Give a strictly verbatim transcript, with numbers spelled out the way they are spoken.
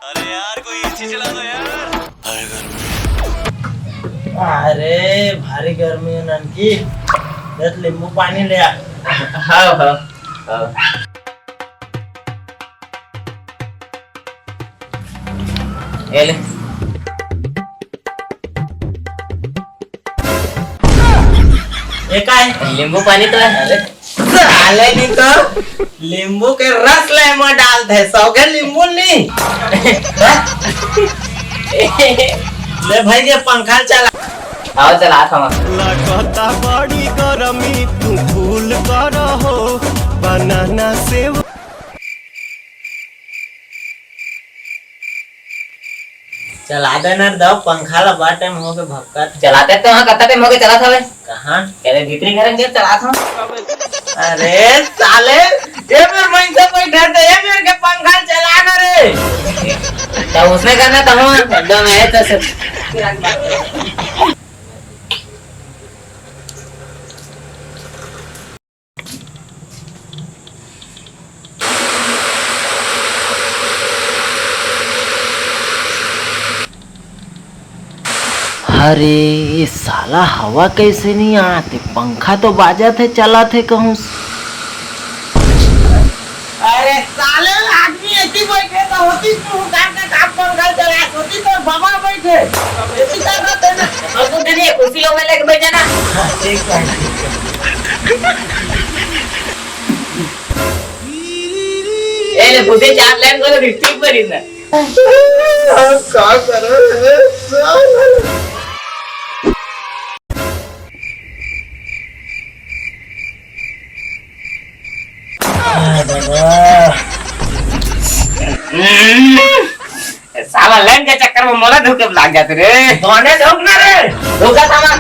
अरे यार, कोई एसी चला दो यार। अरे भारी गर्मी है ननकी, देख नींबू पानी ले आ। हाँ, हाँ, हाँ। ए ले। ये का है? नींबू पानी तो है। अरे साले नी तो नींबू के रस ले में डाल दे, सौगे नींबू नी। ले भाई, ये पंखा चला। आओ, चला था। लगता बड़ी गरमी, तू फूल कर हो, बनाना सेव। चला देना रे दव पंखा ला, बड़ टाइम हो गए भक्कत। चलाते तो हाँ, कत्ता टाइम हो गए चला था बे? कहाँ? अरे भीतरी घर में चला था। अरे साले, ये मेरे मन से कोई डर दे, ये मेरे के पंखा चला ना रे। तो उसने करना था हम, एकदम है तो सब। अरे, ये साला हवा कैसे नहीं आते? पंखा तो बाजत है, चलत है कहूँ से। अरे साले, आदमी एती बैठे तो होती तू काम का काम पंखा चला, होती तो बाबा बैठे। एती का बात है ना? और तू तेरी कुर्सी लो में लेके बैठ जाना। हाँ, ठीक है, ठीक है। ए ले, कुर्सी चार लाइन को तो रिस्ट्रिक्ट पर ही ना। अब का करे रे साला? साला लाइन के चक्कर में मोला धोखे लाग जाते रे। कौने धोखना रे? धोखा साला।